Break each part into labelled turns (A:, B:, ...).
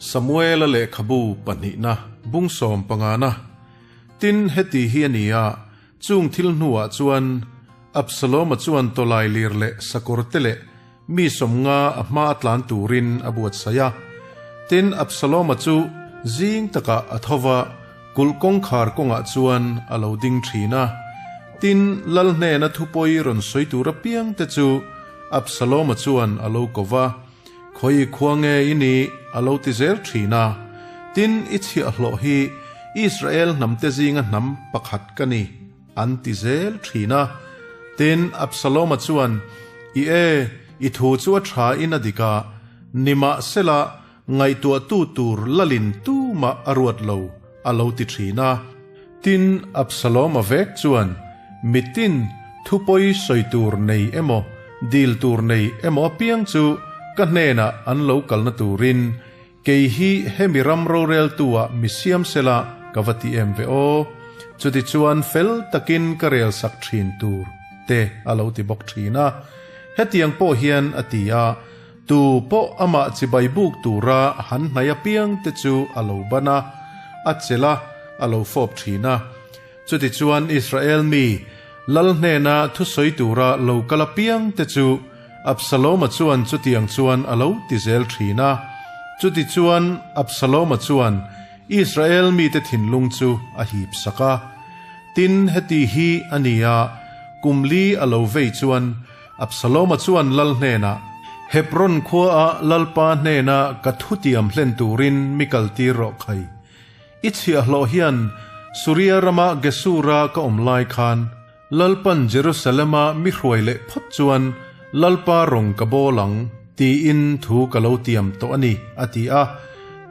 A: Samuela lehkhabu pahnihna bung sawm pangana Tin, heti hi a ni a, chung thil hnuah chuan Absaloma chuan tawlai lir leh sakawrte leh mi sawmnga a hma a tlan turin a buatsaih a. Tin, Absaloma chu zing takah a tho va, kulh kawngkhar kawngah chuan a lo ding thin a. Tin, lal hnena thupawi rawn sawi tur apiangte chu Absaloma chuan a lo ko va, Khawi khua nge i nih? a lo ti zel thin a. Tin, i chhiahhlawh hi Israel hnamte zinga hnam pakhat ka ni, an ti zel thin a. Tin, Absaloma chuan, I e, i thu chu a tha in a dik a, nimahsela ngaihtuahtu tur lalin tumah a ruat lo, a lo ti thin a. Tin, Absaloma vek chuan, Mitin, thupawi sawi tur nei emaw, dil tur nei emaw apiang chu ka hnenah an lo kalna turin, kei hi hemi ram roreltu-ah mi siam sela ka va ti em ve aw. Chutichuan fel takin ka rel sak thin tur te a lo ti bawk thin a. Hetiang pawh hian a ti a, Tu pawh amah chibai buk tura han hnai apiang te chu a lo ban a, a chelh a, a lo fawp thin a. Chutichuan Israel mi, lal hnena thusawi tura lo kal apiang te chu Absaloma chuan chutiang chuan a lo ti zel thin a. Chutichuan Absaloma chuan Israel mite thinlung chu a hip sak a. Tin, heti hi a ni a, kum li a lo vei chuan Absaloma chuan lal hnenah, Hebron khuaah Lalpa hnena ka thutiam hlen turin mi kaltir rawh khai. I chhiahhlawh hian Suria rama Gesura ka awm lai khan Lalpan Jerusalema mi hruai leh phawt chuan Lalpa rawng ka bawl ang, tiin thu ka lo tiam tawh a ni, a ti a.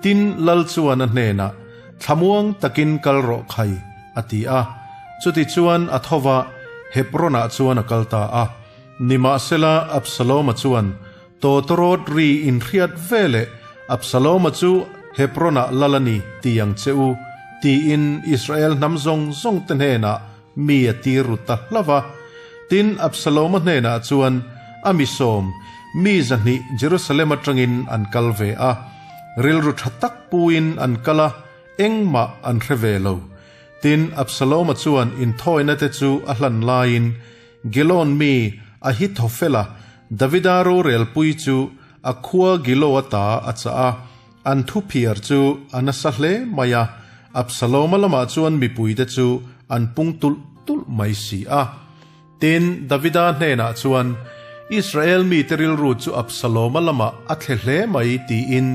A: Tin, lal chuan a hnenah, Thlamuang takin kal rawh khai, a ti a. Chutichuan a tho va, Hebron-ah chuan a kal ta a. Nimahsela, Absaloma chuan tawtawrawt ri inhriat ve leh Absaloma chu Hebron-ah lal a ni ti ang che u, tiin Israel hnam zawng zawngte hnenah mi a tir ru ta hlauh va. Tin, Absaloma hnenah chuan a mi sawm, mi 200 Jerusalem atangin an kal ve a. Rilru tha tak puin an kal a, engmah an hre ve lo. Tin, Absaloma chuan inthawina te chu a hlan laiin Gilon mi Ahithophela, Davida rorelpui chu a khua Gilo ata a chah a, an thuphiar chu a nasa hle mai a, Absaloma lamah chuan mipuite chu an pung tulh tulh mai si a. Tin, Davida hnenah chuan, Israel mite rilru chu Absaloma lamah a thle hle mai tiin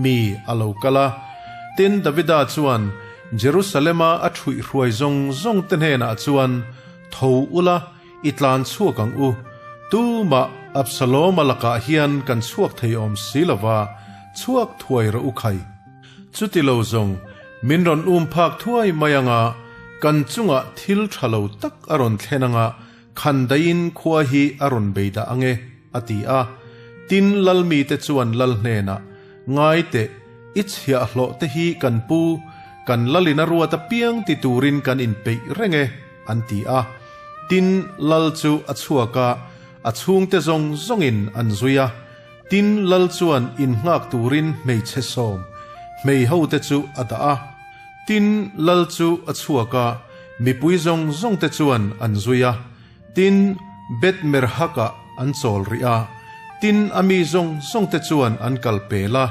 A: mi a lo kal a. Tin, Davida chuan Jerusalema a ṭhuihhruai zawng zawngte hnenah chuan, Tho ula, i tlan chhuak ang u. Tumah Absaloma lakah hian kan chhuak thei awm si lo va, chhuak thuai rawh u khai. Chuti lo zawng, min rawn um phak thuai mai anga kan chungah thil tha lo tak a rawn thlen anga khan daihin khua hi a rawn bei dah ange, a ti a. Tin, lalmite chuan lal hnenah, Ngai teh, i chhiahhlawh te hi kan pu, kan lalin a ruat apiang ti turin kan inpeih reng e, an ti a. Tin, lal chu a chhuak a, a chhungte zawng zawngin an zui a. Tin, lal chuan innghak turin hmeichhe sawm, hmei hote chu a dah a. Tin, lal chu a chhuak a, mipui zawng zawngte chuan an zui a. Tin, Beth-merhak-ah an chawl rih a. Tin, a mi zawng zawngte chuan an kal pel a.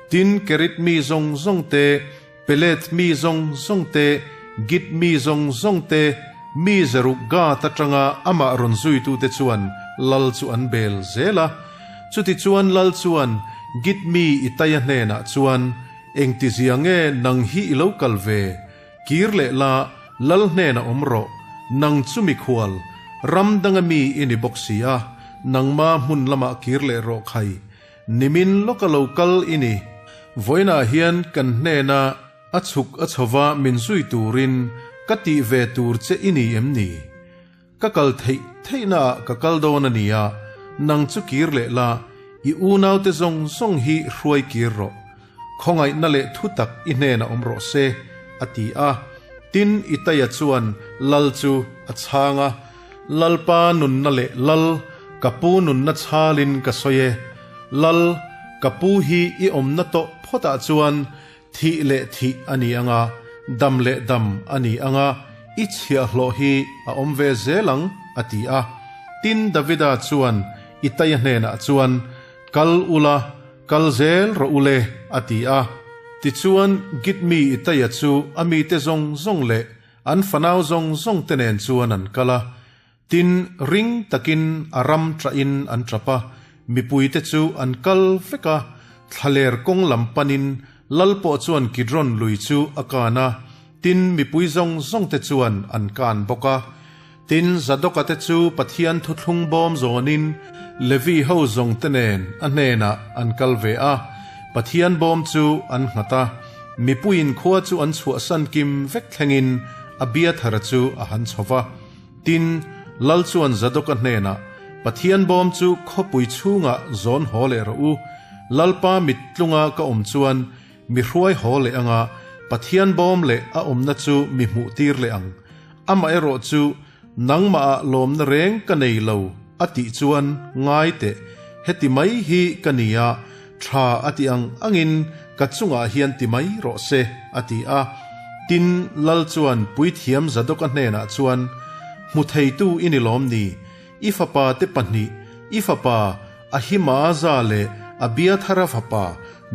A: Tin, Kerit mi zawng zawngte, Peleth mi zawng zawngte, Git mi zawng zawngte, mi Zeruk Gath atanga amah rawn zuitute chuan lal chu an bel zel a. Chutichuan lal chuan Git mi Itaia hnenah chuan, Engtizia nge nang hi i lo kal ve? Kir leh la, lal hnenah awm rawh, nang chu mikhual, ram danga mi i ni bawk si a, nangma hmun lamah kir leh rawh khai. Nimin lawka lo kal i ni. Vawiinah hian kan hnena a chhuk a chhova min zui turin ka tih ve tur che i ni em ni? Ka kal theih theihnaah ka kal dawn a nia, nang chu kir leh la, i unaute zawng zawng hi hruai kir rawh. Khawngaihna leh thutak i hnenah awm rawh se, a ti a. Tin, Itaia chuan lal chu a chhang a, Lalpa nunna leh lal, ka pu nunna chhalin ka sawi e. Lal, Ka pu hi i awmna tawh phawtah chuan thih leh thih a ni ang a, dam leh dam a ni ang a, i chhiahhlawh hi a awm ve zel ang, a ti a. Tin, Davida chuan Itaia hnenah chuan, Kal ula, kal zel rawh u le, a ti a. Tichuan, Git mi Itaia chu a mite zawng zawng leh an fanau zawng zawngte nen chuan an kal a. Tin, ring takin a ram ṭahin an ṭap a, mipuite chu an kal vek a, thlaler kawng lam panin lal pawh chuan Kidron lui chu a kan a, tin, mipui zawng zawngte chuan an kan bawk a. Tin, Zadoka te chu Pathian thuthlung bawm zawnin Levi ho zawngte nen a hnenah an kal ve a, Pathian bawm chu an nghat a, mipuiin khua chu an chhuahsan kim vek thlengin Abiathara chu a han chho va. Tin, Lal chuan Zadoka hnenah, Pathian bawm chu khawpui chhungah zawn haw leh rawh u. Lalpa mit tlunga ka awm chuan mi hruai haw leh anga Pathian bawm leh a awmna chu mi hmuh tir leh ang. Amaherawh chu nangmahah lawmna reng ka nei lo, a tih chuan ngai teh, heti mai hi ka nia, Tha a ti ang angin ka chungah hian ti mai rawh se, a ti a. Tin, Lal chuan Puithiam Zadoka hnenah chuan, Hmu theitu i ni lawm ni? I fapa te pahnih, i fapa Ahimaaza leh Abiathara fapa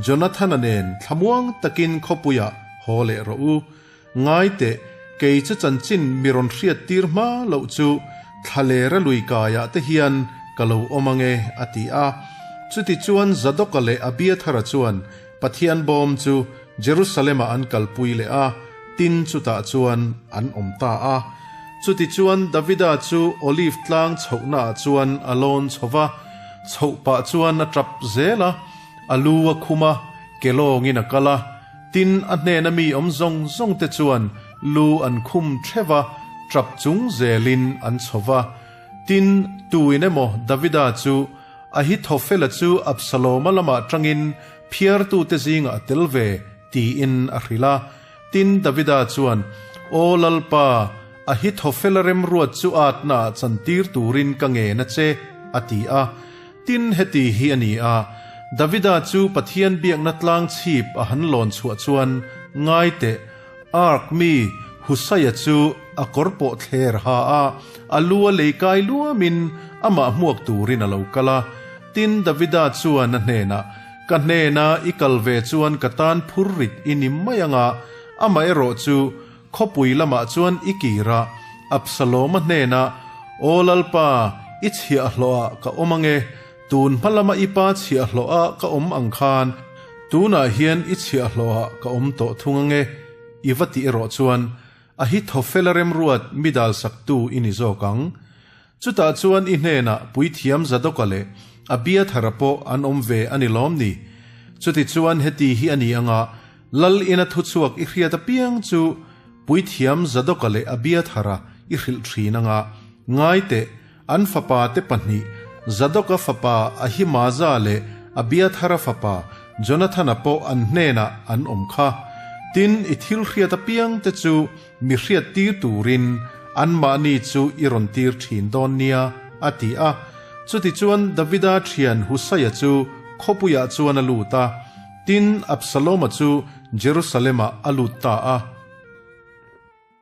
A: Jonathana nen thlamuang takin khawpuiah haw leh rawh u. Ngai teh, kei chu chanchin mi rawn hriat tir hma loh chu thlalera lui kaiah te hian ka lo awm ang e, a ti a. Chutichuan Zadoka leh Abiathara chuan Pathian bawm chu Jerusalem-ah an kalpui leh a, tin chutah chuan an awm ta a. Chutichuan Davida chu Olive tlang chhohnaah chuan a lawn chho va, chhoh pah chuan a tap zel a, a lu a khum a, ke lawngin a kal a. Tin, a hnena mi awm zawng zawng te chuan lu an khum theuh a, tap chung zelin an chho va. Tin, tuin emaw Davida chu Ahithofela chu Absaloma lamah tangin phiartute zingah a tel ve, tiin a hrilh a. Tin, Davida chuan, Aw Lalpa, Ahithofela remruat chu atnaah chantir turin ka ngen a che, a ti a. Tin, heti hi a ni a, Davida chu Pathian biakna tlang chhip a han lawn chhuah chuan, Ngai teh, Ark mi Husaia chu a kawr pawh thler ha a, a lu a lei kai luamin amah hmuak turin a lo kal a. Tin, Davida chuan a hnenah, Ka hnena i kal ve chuan ka tan phur rit i ni mai ang a, amaherawh chu Khawpui lamah chuan i kir a, Absaloma hnenah, Aw Lalpa, i chhiahhlawhah ka awm ang e, tun hma lama i pa chhiahhlawhah ka awm ang khan, tunah hian i chhiahhlawhah ka awm tawh thung ang e, i va tih erawh chuan, Ahithofela remruat mi dalsaktu i ni zawk ang. Chutah chuan i hnenah Puithiam Zadoka leh Abiathara pawh an awm ve a ni lawm ni? Chutichuan heti hi a ni anga Lal ina thuchhuak i hriat apiang chu Puithiam Zadoka leh Abiathara i hrilh thin anga ngai teh, an fapa te pahnih, Zadoka fapa Ahimaza leh Abiathara fapa Jonathana pawh an hnenah an awm kha. Tin, i thil hriat apiang te chu Mi hriat tir turin anmahni chu i rawn tir thin dawn nia, a ti a. Chutichuan Davida thian Husaia chu khawpuiah chuan a lut a, tin, Absaloma chu Jerusalem-ah a lut ta a.